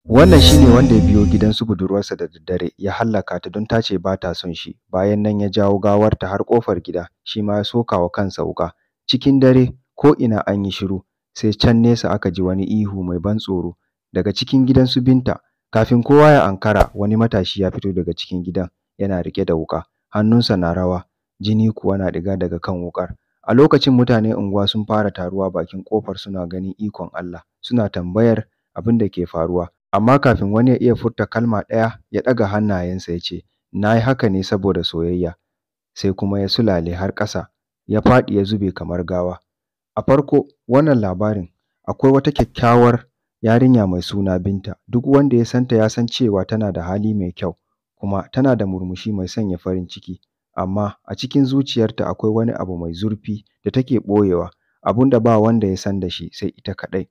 Wannan shi ne wanda ya biyo gidan su budurwarsa da daddare ya hallaka ta don ta ce ba ta son shi, bayan nan ya jawo gawarta har ƙofar gida, shi ma ya soka wa kansa wuƙa. Cikin dare ko'ina an yi shiru, sai can nesa aka ji wani ihu mai ban tsoro daga cikin gidan su Binta. Kafin kowa ya ankara, wani matashi ya fito daga cikin gidan yana riƙe da wuƙa, hannunsa na rawa, jini kuwa na ɗiga daga kan wuƙar. A lokacin mutanen unguwa sun fara taruwa bakin ƙofar suna ganin ikon Allah, suna tambayar abin da ke faruwa. Amma kafin wani ya iya furta kalma ɗaya, ya ɗaga hannayensa ya ce, "Na yi haka ne saboda soyayya." Sai kuma ya sulale har ƙasa, ya faɗi ya zube kamar gawa. A farko wannan labarin akwai wata kyakkyawar yarinya mai suna Binta. Duk wanda ya san ta ya san cewa tana da hali mai kyau, kuma tana da murmushi mai sanya farin ciki. Amma a cikin zuciyarta akwai wani abu mai zurfi da take ɓoyewa, abun da ba wanda ya san da shi sai ita kaɗai.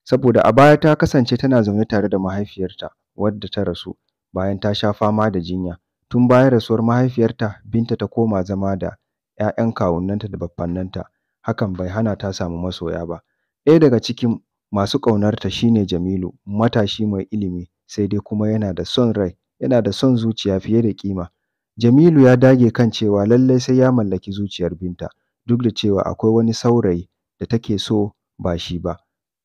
Saboda a baya ta kasance tana zaune tare da mahaifiyarta wadda ta rasu bayan ta sha fama da jinya. Tun bayan rasuwar mahaifiyarta, Binta ta koma zama da 'ya'yan kawunnenta da baffannenta. Hakan bai hana ta samu masoya ba. Ɗaya daga cikin masu ƙaunarta shi ne Jamilu, matashi mai ilimi, sai dai kuma yana da son rai, yana da son zuciya fiye da ƙima. Jamilu ya dage kan cewa lallai sai ya mallaki zuciyar Binta, duk da cewa akwai wani saurayi da take so ba shi ba.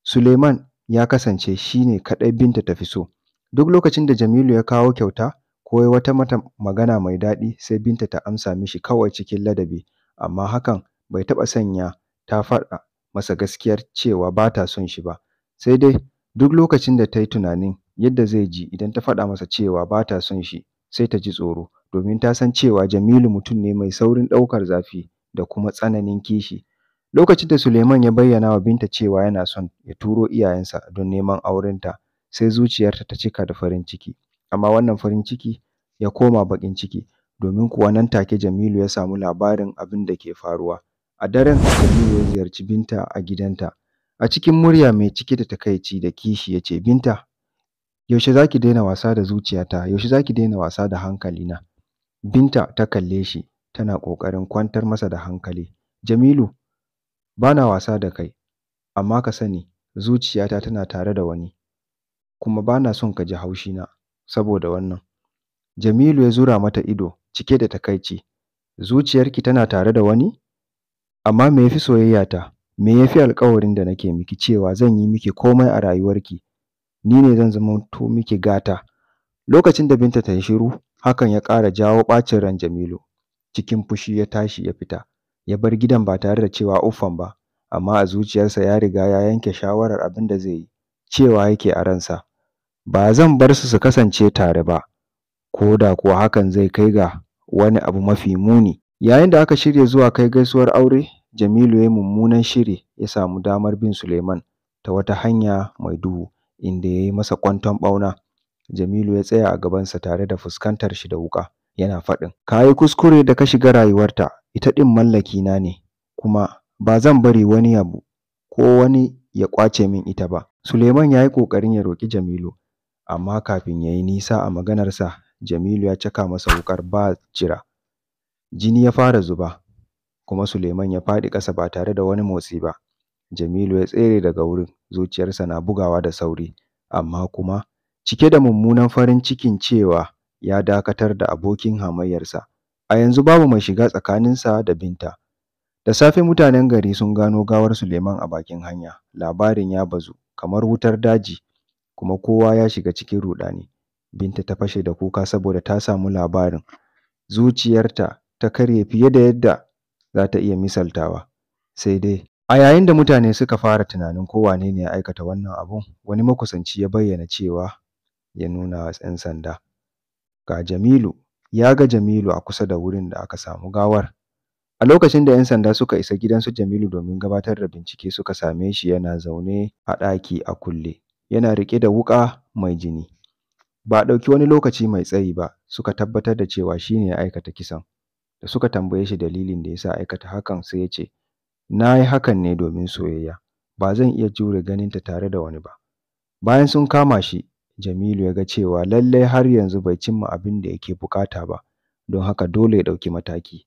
Suleiman ya kasance shi ne kaɗai Binta ta fi so. Duk lokacin da Jamilu ya kawo kyauta ko ya wata mata magana mai daɗi, sai Binta ta amsa mishi kawai cikin ladabi, amma hakan bai taɓa sanya ta faɗa masa gaskiyar cewa ba ta son shi ba. Sai dai duk lokacin da ta yi tunanin yadda zai ji idan ta faɗa masa cewa ba ta son shi, sai ta ji tsoro, domin ta san cewa Jamilu mutum ne mai saurin ɗaukar zafi da kuma tsananin kishi. Lokacin da Suleiman ya bayyana wa Binta cewa yana son ya turo iyayensa don neman aurenta, sai zuciyarta ta cika da farin ciki. Amma wannan farin ciki ya koma baƙin ciki, domin kuwa nan take Jamilu ya samu labarin abin da ke faruwa. A daren, Jamilu ya ziyarci Binta a gidanta. A cikin murya mai cike da takaici da kishi ya ce, "Binta, yaushe za ki daina wasa da zuciyata? Yaushe za ki daina wasa da hankalina?" Binta ta kalle shi, tana ƙoƙarin kwantar masa da hankali. "Jamilu, ba na wasa da kai, amma ka sani zuciyata tana tare da wani, kuma ba na son ka ji haushina saboda wannan." Jamilu ya zura mata ido cike da takaici. "Zuciyarki tana tare da wani? Amma me ya fi soyayyata? Me ya fi alƙawarin da nake miki cewa zan yi miki komai a rayuwarki? Ni ne zan zamanto miki gata." Lokacin da Binta ta yi shiru, hakan ya ƙara jawo ɓacin ran Jamilu. Cikin fushi ya tashi ya fita, ya bar gidan ba tare da cewa uffam ba, amma a zuciyarsa ya riga ya yanke shawarar abin da zai yi, cewa yake a ransa, "Ba zan bar su su kasance tare ba, ko da kuwa hakan zai kai ga wani abu mafi muni." Yayin da aka shirya zuwa kai gaisuwar aure, Jamilu ya yi mummunan shiri ya samu damar bin Suleiman ta wata hanya mai duhu, inda ya yi masa kwanton ɓauna. Jamilu ya tsaya a gabansa tare da fuskantar shi da wuƙa, yana faɗin, "Ka yi kuskure da ka shiga rayuwarta, ita ɗin mallakina ne, kuma ba zan bari wani abu ko wani ya ƙwace min ita ba." Suleiman ya yi ƙoƙarin ya roƙi Jamilu, amma kafin ya yi nisa a maganarsa, Jamilu ya caka masa wuƙar ba jira. Jini ya fara zuba, kuma Suleiman ya faɗi ƙasa ba tare da wani motsi ba. Jamilu ya tsere daga wurin, zuciyarsa na bugawa da sauri, amma kuma cike da mummunan farin cikin cewa ya dakatar da abokin hamayyarsa. A yanzu babu mai shiga tsakaninsa da Binta. Da safe mutanen gari sun gano gawar Suleiman a bakin hanya. Labarin ya bazu kamar wutar daji, kuma kowa ya shiga cikin ruɗani. Binta ta fashe da kuka saboda ta samu labarin. Zuciyarta ta karye fiye da yadda za ta iya misaltawa. Sai dai, a yayin da mutane suka fara tunanin ko wane ne ya aikata wannan abun, wani makusanci ya bayyana cewa ya nuna wa 'yan sanda. Ga Jamilu, ya ga Jamilu a kusa da wurin da aka samu gawar. A lokacin da 'yan sanda suka isa gidan su Jamilu domin gabatar da bincike, suka same shi yana zaune a ɗaki a kulle, yana riƙe da wuƙa mai jini. Ba a ɗauki wani lokaci mai tsayi ba, suka tabbatar da cewa shi ne ya aikata kisan. Da suka tambaye shi dalilin da ya sa aikata hakan, sai ya ce, "Na yi hakan ne domin soyayya, ba zan iya jure ganinta tare da wani ba." Bayan sun kama shi, Jamilu ya ga cewa lallai har yanzu bai cimma abin da yake buƙata ba, don haka dole ya ɗauki mataki.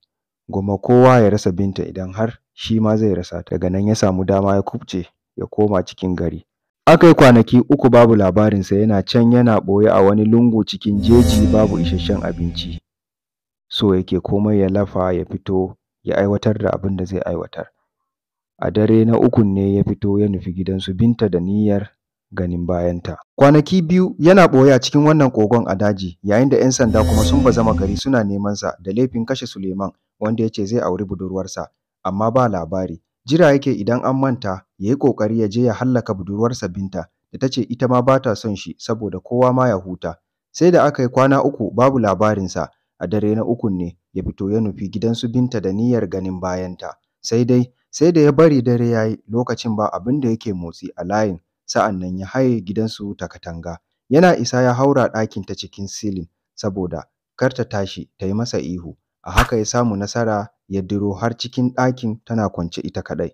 Gwamma kowa ya rasa Binta idan har shi ma zai rasa ta. Daga nan ya samu dama ya kubce ya koma cikin gari. Aka yi kwanaki 3 babu labarinsa, yana can yana ɓoye a wani lungu cikin jeji babu isasshen abinci. So yake komai ya lafa ya fito ya aiwatar da abin da zai aiwatar. A dare na ukun ne ya fito ya nufi gidan su Binta da niyyar ganin bayanta. Kwanaki 2 yana ɓoye a cikin wannan kogon a daji, yayin da 'yan sanda kuma sun bazama gari suna neman sa da laifin kashe Suleiman wanda ya ce zai auri budurwarsa, amma ba labari. Jira yake idan an manta ya yi ƙoƙari ya je ya hallaka budurwarsa Binta da ta ce ita ma ba ta son shi saboda kowa ma ya huta. Sai da aka yi kwana 3 babu labarinsa, a dare na ukun ne ya fito ya nufi gidan su Binta da niyyar ganin bayanta. Sai dai sai da ya bari dare ya yi, lokacin ba abin da yake motsi a layin, sa'an nan ya haye gidansu ta katanga. Yana isa ya haura ɗakin ta cikin silin saboda kar ta tashi ta yi masa ihu. A haka ya samu nasara ya diro har cikin ɗakin tana kwance ita kaɗai.